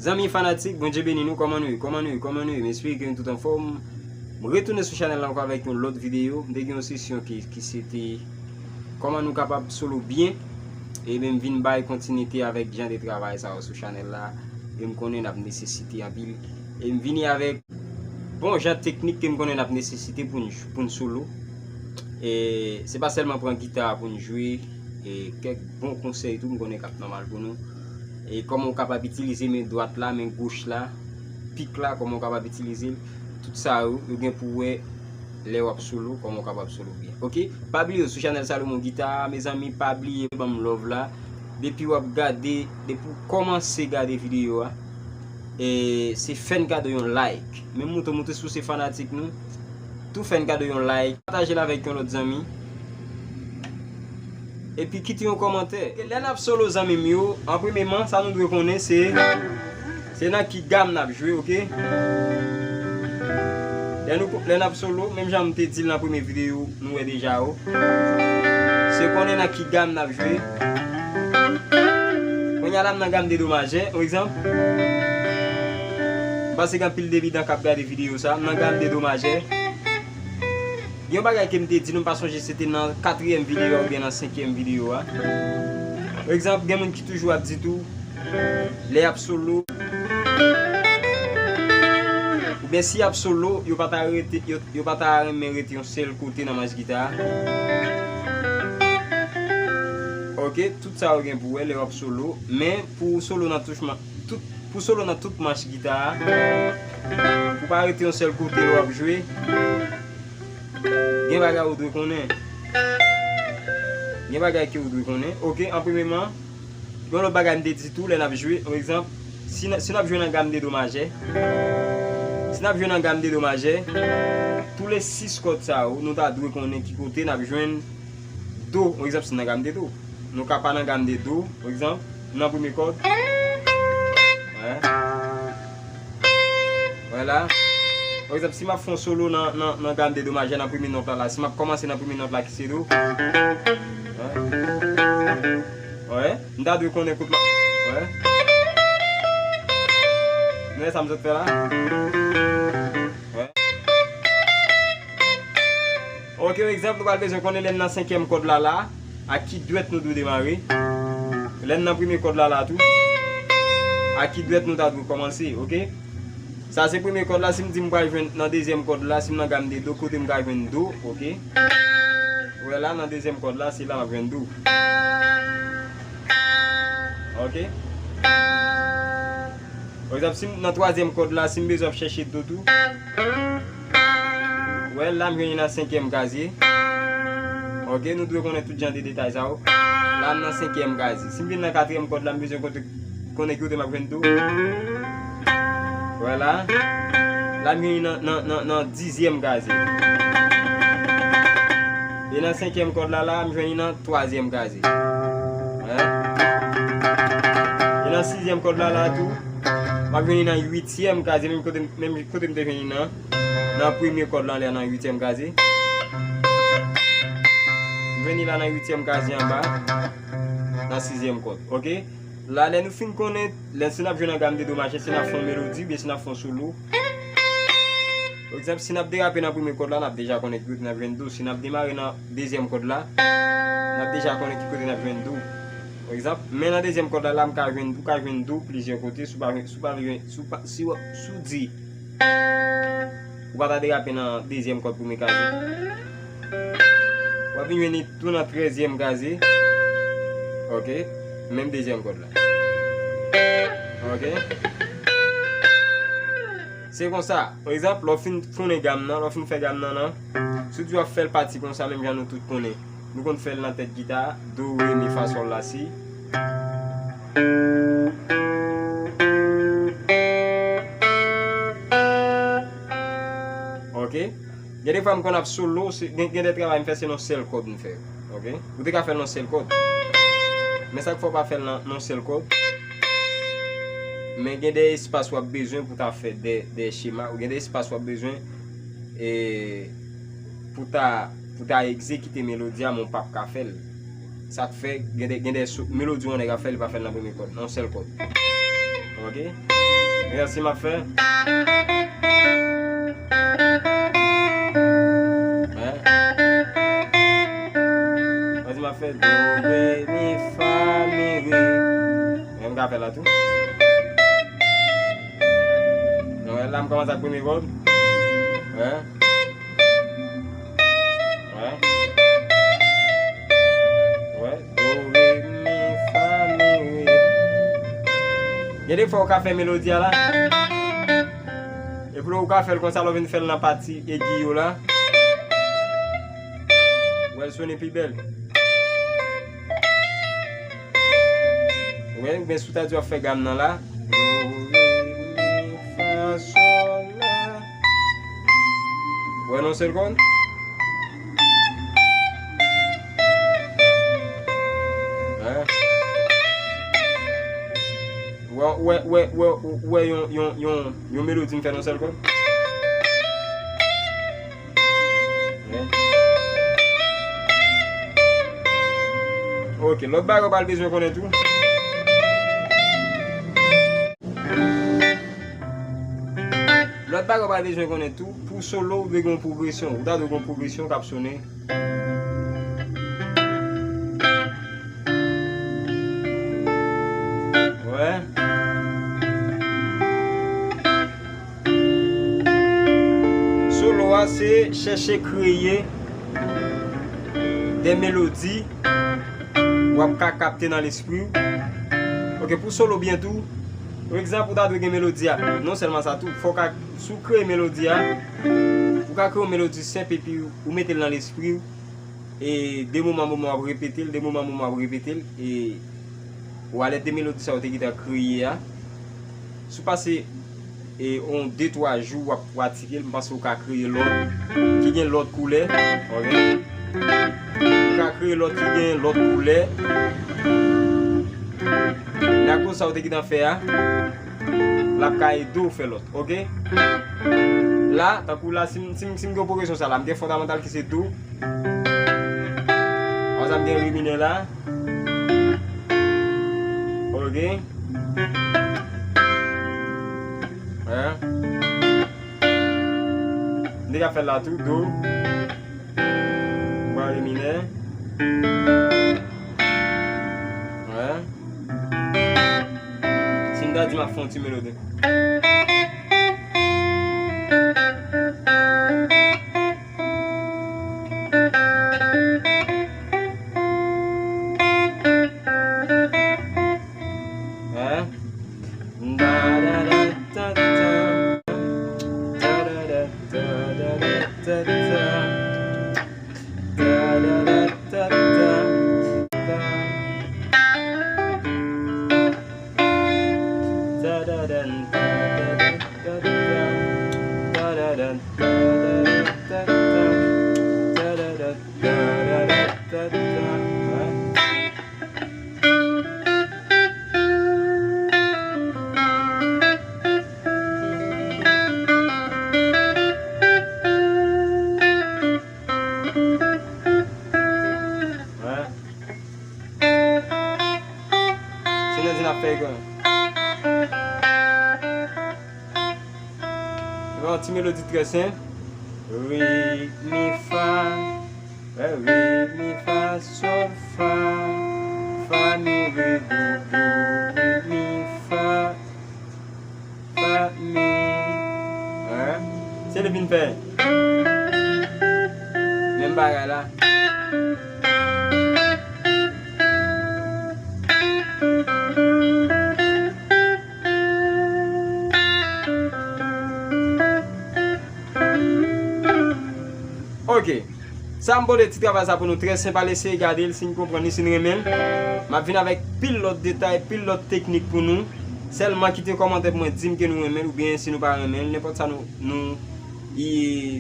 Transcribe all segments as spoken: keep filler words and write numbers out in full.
Zanmi fanatik, Bondye beni nou, kòman nou ye, kòman nou ye, kòman nou ye? M espere ke nou tout anfòm. M retounen sou chanèl la ankò avèk yon lòt videyo. M te gen yon sesyon ki, ki se te kòman nou kapab solo byen. E ben m vin bay kontinite avèk jan de travay sa yo sou chanèl la. E m konnen n ap nesesite anpil. E m vini avèk bon jan teknik ke m konnen n ap nesesite pou n, pou n solo. E se pa sèlman pran gita pou n jwe, e kèk bon konsèy tou m konnen k ap nòmal pou nou. E kòman w kapab itilize men dwat la, men goch la, pik la, kòman w kapab itilize l. Tout sa yo, yo gen pou wè lè w ap solo, kòman w kapab solo byen. Oke? Pa bliye, sou chanèl Salomon Guitar, mezanmi, pa bliye ban m love la. Depi w ap gade, depi w kòmanse gade videyo a, e se fè n kado yon like. Menm moute, moute si w se fanatik nou, tou fè n kado yon like. Pataje l avèk yon lòt zanmi. Epi kite yon kòmantè. Lè n ap solo, zanmi m yo, an premyeman, sa nou dwe konnen se, se nan ki gam n ap jwe, oke? Lè nou, lè n ap solo, menm jan m te di l nan premye videyo, nou wè deja yo. Se konnen nan ki gam n ap jwe. Kounye a la, m nan gam de do majè, yon egzanp. M panse gen anpil debitan k ap gade videyo sa, m nan gam de do majè. Gen yon bagay ke m te di nou, m pa sonje si se te nan katriyèm videyo a oubyen nan senkyèm videyo a. Pa egzanp, gen moun ki toujou ap di tou, lè y ap solo, oubyen si y ap solo, yo pa ta rete, yo, yo pa ta renmen rete yon sèl kote nan manch gita a. Oke, tout sa yo gen pou wè lè w ap solo, men pou solo nan tout, tout, pou solo nan tout manch gita a, pou pa rete yon sèl kote lè w ap jwe, gen bagay ou dwe konnen. Gen bagay ke ou dwe konnen. Oke, an premyeman, gen yon lòt bagay m te di tou, lè n ap jwe, yon egzanp, si n, si n ap jwe nan gam de do majè, si n ap jwe nan gam de do majè, tou le sis kòd sa yo, nou ta dwe konnen ki kote n ap jwenn do. Yon egzanp, si n nan gam de do, nou ka pa nan gam de do, yon egzanp, nan premye kòd. Wè. Wè la. Pa egzanp, si m ap fè yon solo nan, nan, nan gam de do majè nan premye nòt la, la, si m ap kòmanse nan premye nòt la ki se do. Wè. Wè. M ta dwe konnen kote m ap. Wè. Nou wè sa m sot fè la? Wè. Oke, yon egzanp, nou pral bezwen konnen lè n nan senkyèm kòd la, la. Ak ki dwèt nou dwe demare? Lè n nan premye kòd la la tou, ak ki dwèt nou ta dwe kòmanse, oke? Sa se premye kòd la, si m di m pral jwenn nan dezyèm kòd la, si m nan gam de do, kote m ka jwenn do, oke? Ou wè la, nan dezyèm kòd la, se la m ap jwenn do. Oke? Pa egzanp, si m nan twazyèm kòd la, si m bezwen ap chèche do tou, wè, la m jwenn li nan senkyèm kazye. Oke, nou dwe konnen tout jan de detay sa yo. La m nan senkyèm kazye. Si m vin nan katriyèm kòd la, m bezwen kote, konnen ki kote m ap jwenn do. Wè la. La m jwenn li nan, nan, nan, nan dizyèm kazye. E nan senkyèm kòd la, la, m jwenn li nan twazyèm kazye. Wè. E nan sizyèm kòd la, la tou, m ap jwenn li nan uityèm kazye, menm kote, menm kote m te jwenn li nan, nan premye kòd la, anlè nan uityèm kazye. M jwenn li la nan uityèm kazye anba, nan sizyèm kòd. Oke? La, lè nou fin konnen, lè si n ap jwe nan gam de do majè, si n ap fè yon melodi, oubyen si n ap fè yon solo. Pa egzanp, si n ap derape nan premye kòd la, n ap deja konnen ki kote n ap jwenn do. Si n ap demare nan dezyèm kòd la, n ap deja konnen ki kote n ap jwenn do. Pa egzanp, men nan dezyèm kòd la, la m ka jwenn, ou ka jwenn do plizyè kote, si w pa jwenn, si w pa jwenn, si w pa, si w, si w di, ou pa ta derape nan dezyèm kòd premye kazye. W ap vin jwenn li tou nan trèzyèm kazye. Oke. Menm dezyèm kòd la. Oke. Se konsa. Pa egzanp, lè w fin konnen gam nan, lè w fin fè gam nan, nan, si w di w ap fè l pati konsa, menm jan nou tout konnen. Nou konn fè l nan tèt gita, do, re, mi, fa, sòl, la, si. Oke? Gen de fwa m konn ap solo, se, gen, gen de travay m fè, se nan sèl kòd m fè. Oke? Ou te ka fè l nan sèl kòd. Men sa k fè w pa fè l nan, nan sèl kòd. Men gen de espas w ap bezwen pou ta fè de, de chema, ou gen de espas w ap bezwen, e, pou ta, pou ta egzekite melodi a, men w p ap ka fè l. Sa k fè, gen de, gen de sou, melodi yon nèg ap fè, li pa fè l nan premye kòd, nan yon sèl kòd. Oke? Egzanp, si m ap fè. Wè. Egzanp, si m ap fè do, re, mi, fa, mi, re. Men m ka fè la tou. Wè, la m kòmanse ak premye kòd. Wè. Wè. Wè. Do, re, mi, fa, mi, re. Gen de fwa ou ka fè melodi a la. Epi ou ka fè l konsa, lè w vin fè l nan pati egi yo la. Ou wè l sonnen pi bèl. Ou wè, oubyen si w ta di w ap fè gam nan la. Do, re, mi, fa, sòl, la. Ou wè nan yon sèl kòd? Hein? Ou wè, ou wè, ou wè, ou wè, ou wè yon, yon, yon, yon melodi m fè nan yon sèl kòd? Ok, lòt bagay ou pral bezwen konnen tou. Lòt bagay ou pral bezwen konnen tou, pou solo, ou dwe gen yon pwogresyon. Ou ta dwe gen yon pwogresyon k ap sonnen. Wè. Solo a, se chèche kreye de melodi w ap ka kapte nan lespri w. Ok, pou solo byen tou, pa egzanp, ou ta dwe gen melodi a. Non sèlman sa tou, fò w ka, si w kreye melodi a, ou ka kreye yon melodi senp epi ou mete l nan lespri w. E de moman moman w ap repete l, de moman moman w ap repete l, e ou alèd de melodi sa yo te gentan kreye a. Si w pase, e, on de twa jou w ap pratike l, m panse ou ka kreye lòt ki gen lòt koulè. Ok? Ou ka kreye lòt ki gen lòt koulè. Nan koz sa ou te gentan fè a, l ap ka ede w fè lòt. Ok? La, tankou la, si m, si m, si m gen pwogresyon sa la, m gen fondamantal ki se do. Apre sa, m gen re minè la. Ok. Hein? M te ka fè l la tou, do. M pran re minè. Hein? Si m ta di m ap fè yon ti melodi. Hein? Se nan di n ap fè egzanp. Yon ti melodi trè senp. Re, mi, fa. Re, mi, fa, sòl, fa. Fa, mi, re, do, do, re, mi, fa. Fa, mi. Hein? Se li vin fè menm bagay la. Ok. Sa m pote ti travay sa pou nou, trè senp, al eseye gade l, si n konprann li, si n renmen l. M ap vin avèk pil lòt detay, pil lòt teknik pou nou. Sèlman kite kòmantè pou mwen, di m ke nou renmen l oubyen si nou pa renmen l, nenpòt sa nou, nou, e,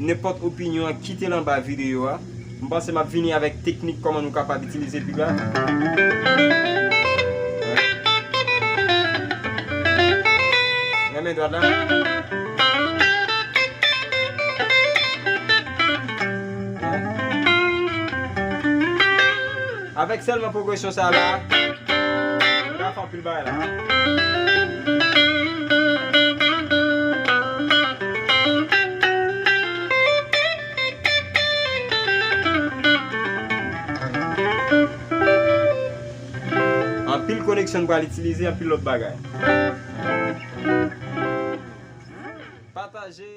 nenpòt opinyon an, kite l anba videyo a. M panse m ap vini avèk teknik kòman nou kapab itilize pik la. Renmen dwat la. Avèk sèlman pwogresyon sa la, nou ka fè anpil bagay la. Anpil koneksyon n pral itilize, anpil lòt bagay. Pataje.